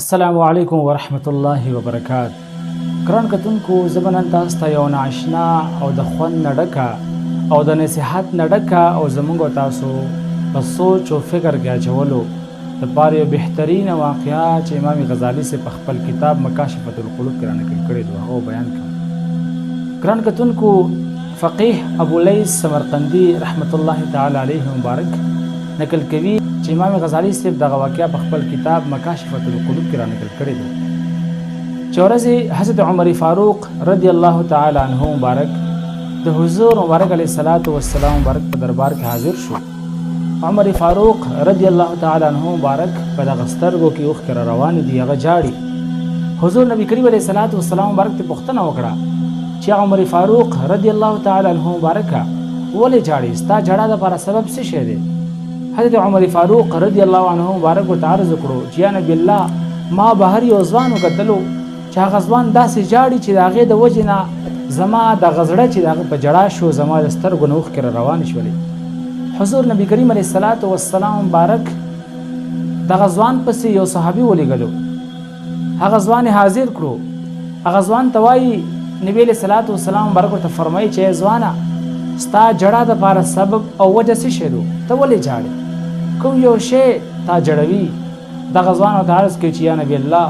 السلام علیکم ورحمت الله وبرکات. ګران کتونکو، زه به نن تاسو ته یو نااشنا او د خوند نه ډکه او د نصیحت نه ډکه او زموږ او تاسو په سوچ او فکر کې اچولو دپاره یو بهترینه واقعه چې امام غزالي صاحب په خپل کتاب مکاشفة القلوب کې را نقل کړې ده هغه بیان کړم. ګران کتونکو، فقیه ابو لیث سمرقندي رحمت الله تعالی علیه مبارک نقل کوي چې امام غزالي صاحب دغه واقعه په خپل کتاب مکاشفة القلوب کې را نقل کړې ده چې ورځې حضرت عمر فاروق رضی الله تعالی عنه مبارک د حضور مبارک علیه الصلاة والسلام مبارک په دربار کې حاضر شو. عمر فاروق رضی الله تعالی عنه مبارک په دغه سترګو کې اوښکې را روانې دي، هغه ژاړي. حضور نبی کریم علیه الصلاة والسلام مبارک ته پوښتنه وکړه چې عمر فاروق رضی الله تعالی عنه مبارکه ولې ژاړې، ستا ژړا دپاره سبب څه شی دی؟ حضرت عمر فاروق رضی الله عنه مبارک ورته عرض وکړو چې یا نبی الله، ما بهر یو ځوان وکتلو چې هغه ځوان داسې ژاړي چې د هغې د وجې نه زما دغه زړه چې د هغه په ژړا شو زما د سترګو نه اوښکې را روانې شولې. حضور نبی کریم علیه الصلاة والسلام مبارک دغه ځوان پسې یو صحابي ولیږلو، هغه ځوان یې حاضر کړو. هغه ځوان ته وایي نبی علیه الصلاة والسلام مبارک ورته فرمایي چې ای ځوانه، ستا ژړا دپاره سبب او وجه څه شی دو، ته ولې ژاړې، کوم یو شی تا ژړوي؟ دغه ځوان ورته عرض کوي چې یا نبی الله،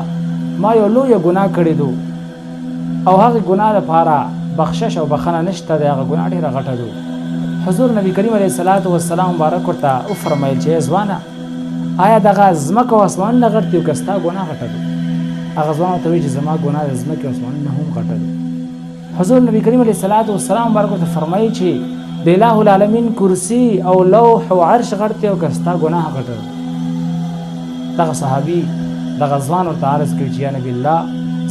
ما یو لویه ګناه کړې دو او هغې ګناه دپاره بخشش او بخښنه نشته دی، هغه ګناه ډېره غټه دو. حضور نبی کریم علیه الصلاة والسلام مبارک ورته وفرمایل چې ای ځوانه، آیا دغه ځمکه او اسمانونه غټ دي او که ستا ګناه غټه ده؟ هغه ځوان ورته وایي چې زما ګناه د ځمکې او اسمانونو هم غټه ده. حضور نبی کریم علیه الصلاة والسلام مبارک ورته فرمایي چې د اله العالمین کرسی او لوح او عرش غټ دی او که ستا ګناه غټه ده؟ دغه صحابي دغه ځوان ورته عرض کوي چې یا نبی الله،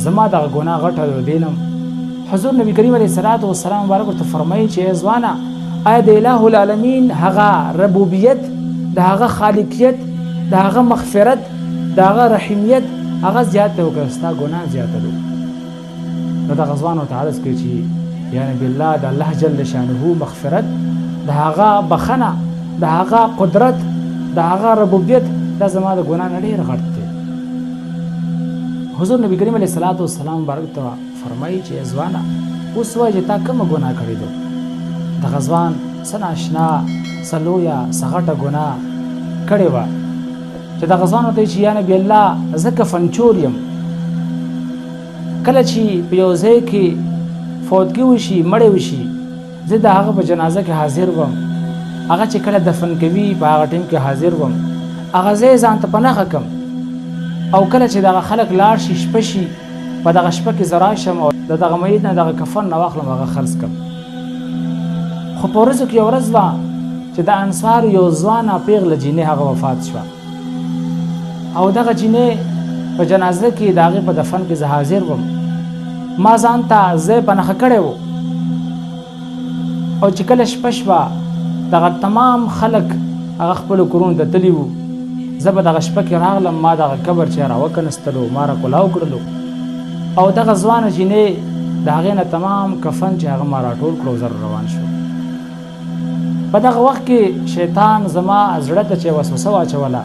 زما دغه ګناه غټه ده دینم. حضور نبی کریم علیه الصلاة والسلام مبارک ورته فرمایي چې ای ځوانه، آیا د اله العالمین هغه ربوبیت، د هغه خالقیت، د هغه مغفرت، د هغه رحیمیت هغه زیات دی او که ستا ګناه زیاته ده؟ نو دغه ځوان ورته عرض کوي چې یا نبی الله، د الله جل شانه مغفرت، د هغه بخښنه، د هغه قدرت، د هغه ربوبیت دا زما د ګناه نه ډېر غټ دی. حضور نبی کریم علیه الصلاة والسلام مبارک ته فرمایي چې ای ځوانه، اوس وایه چې تا کومه ګناه کړې ده؟ دغه ځوان څه ناشنا، څه لویه، څه غټه ګناه کړې وه چې دغه ځوان ورته وایي چې یا نبی الله، زه کفنچور یم. کله چې په یو ځای کې فوتګي وشي، مړی وشي، زه د هغه په جنازه کې حاضر وم، هغه چې کله دفن کوي په هغه ټیم کې حاضر وم، هغه ځای ځان ته په نښه کم او کله چې دغه خلک لاړ شي، شپه شي، په دغه شپه کې زه راشم او د دغه میت نه دغه کفن نه واخلم، هغه خرڅ کم. خو په ورځو کې یو ورځ وه چې د انصار یو ځوانه پیغله جینۍ هغه وفات شوه او دغه جینۍ په جنازه کې د هغې په دفن کې زه حاضر وم. ما ځان ته ځای په نښه کړی و او چې کله شپه شوه دغه تمام خلک هغه خپلو کورونو ته تللي وو. زه په دغه شپه کې راغلم، ما دغه قبر چې راوکنستلو، ما را کولاو کړلو او دغه ځوانه جینۍ د هغې نه تمام کفن چې هغه ما راټول کړو، زه روان شوم. په دغه وخت کې شیطان زما زړه ته چې وسوسه واچوله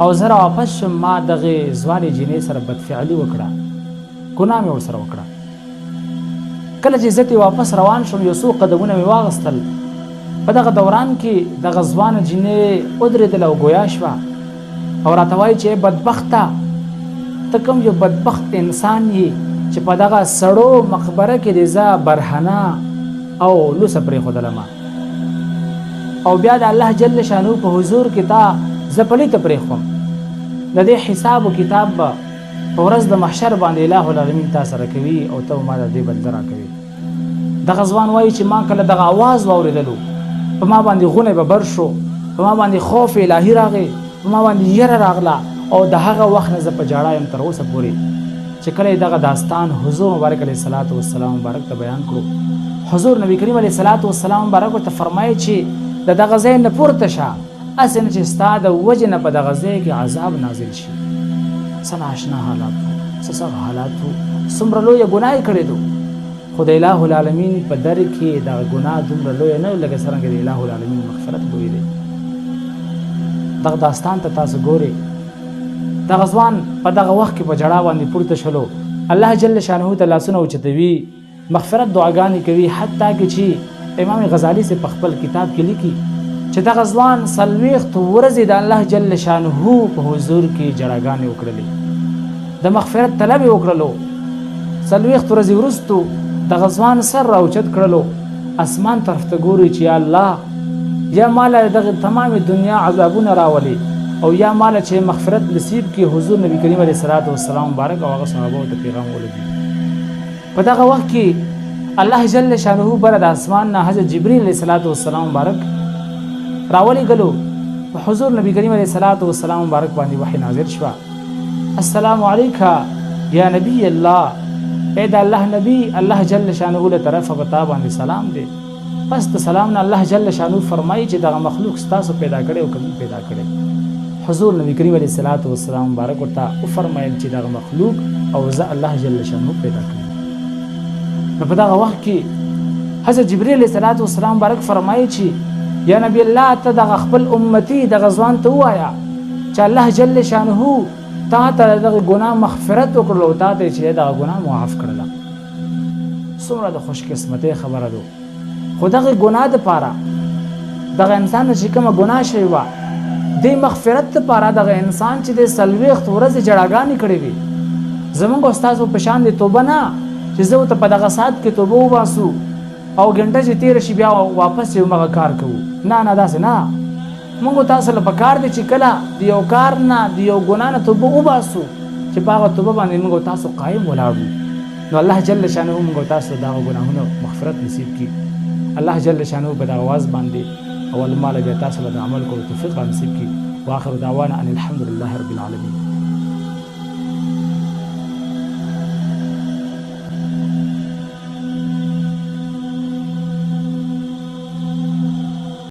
او زه راواپس شوم، ما دغې ځوانې جینۍ سره بدفعلي وکړه، ګناه مې ورسره وکړه. کله چې زه ترې واپس روان شوم، یو څو قدمونه مې واغستل. په دغه دوران کې دغه ځوانه جینۍ ودرېدله او ګویا شوه او راته وایي چې بدبخته، ته کوم یو بدبخت انسان یې چې په دغه سړو مقبره کې دې زه برهنه او لوسه پرېښودلم او بیا د الله جل شانو په حضور کې تا زه پلیته پرېښوم. د دې حساب او کتاب به په ورځ د محشر باندې الٰه العالمین تا سره کوي او ته به ما د دې بدله راکوي. دغه ځوان وایي چې ما کله دغه اواز واورېدلو په ما باندې غونی ببر شو، په ما باندې خوف الهي راغی، په ما باندې یره راغله او د هغه وخت نه زه په ژړا یم تر اوسه پورې. چې کله یې دغه داستان حضور مبارک علیه الصلاة والسلام مبارک ته بیان کړو، حضور نبی کریم علیه الصلاة والسلام مبارک ورته فرمایي چې د دغه ځای نه پورته شه، هسې نه چې ستا د وجې نه په دغه ځای کې عذاب نازل شي. څه نااشنا حالات وو، څه سخت حالات وو، څومره لویه ګناه یې کړې ده، خو د اله العالمین په در کې دغه ګناه دومره لویه نه لکه څرنګه د اله العالمین مغفرت لوی دی. دغه داستان ته تاسو ګورئ دغه ځوان په دغه وخت کې په ژړا باندې پورته شولو، الله جل شانه ته لاسونه اوچتوي، مغفرت دعاګانې کوي، حتی کې چې امام غزالي صاحب په خپل کتاب کې لیکي چې دغه ځوان 40 ورځې د الله جل شانه په حضور کې ژړاګانې وکړلې، د مغفرت طلب یې وکړلو. 40 ورځې وروسته دغه ځوان سر راوچت کړلو، اسمان طرف ته ګوري چې یا الله، یا ماله دغه تمامې دنیا عذابونه راولي او یا ماله چې مغفرت نصیب کړي. حضور نبی کریم علیه الصلاة والسلام مبارک او هغه صحابه ته پیغام ولګي. په دغه وخت کې الله جل شانه بره د اسمان نه حضرت جبرئیل علیه الصلاة والسلام مبارک راولېږلو. په حضور نبی کریم علیه الصلاة والسلام مبارک باندې وحی نازل شوه، السلام علیک یا نبی الله، ای د الله نبی، الله جل شانه له طرفه په تا باندې سلام دی. پس د سلام نه الله جل شانه فرمایي چې دغه مخلوق ستاسو پیدا کړی او که موږ پیدا کړی؟ حضور نبی کریم علیه الصلاة والسلام مبارک ورته وفرمایل چې دغه مخلوق او زه الله جل شانه پیدا کړی. نو په دغه وخت کې حضرت جبرئیل علیه الصلاة والسلام مبارک فرمایي چې یا نبی الله، ته دغه خپل امتي دغه ځوان ته ووایه چې الله جل شانه تا ته دغه ګناه مغفرت وکړلو او تا ته چې دغه ګناه معاف کړله. څومره د خوشقسمتۍ خبره ده. خو دغه ګناه دپاره دغه انسان نه چې کومه ګناه شوې وه، دې مغفرت دپاره دغه انسان چې د 40 ورځې ژړاګانې کړې وي، زمونږ او ستاسو په شان د توبه نه چې زه ورته په دغه ساعت کې توبه وباسو او ګنټه چې تېره شي بیا واپس یې همغه کار کوو. نه نه، داسې نه. موږ تاسو له پکار دی چې کله د یو کار نه، د یو ګناه نه توبه وباسو چې په هغه توبه باندې موږ تاسو قایم ولاړ وو، نو الله جل شانه موږ تاسو ته دغه ګناهونو مغفرت نصیب کړي. الله جل شانه په دغه واز باندې اول مال بیا تاسو له د عمل کولو توفیق را نصیب کړي. واخر دعوانا ان الحمد لله رب العالمین.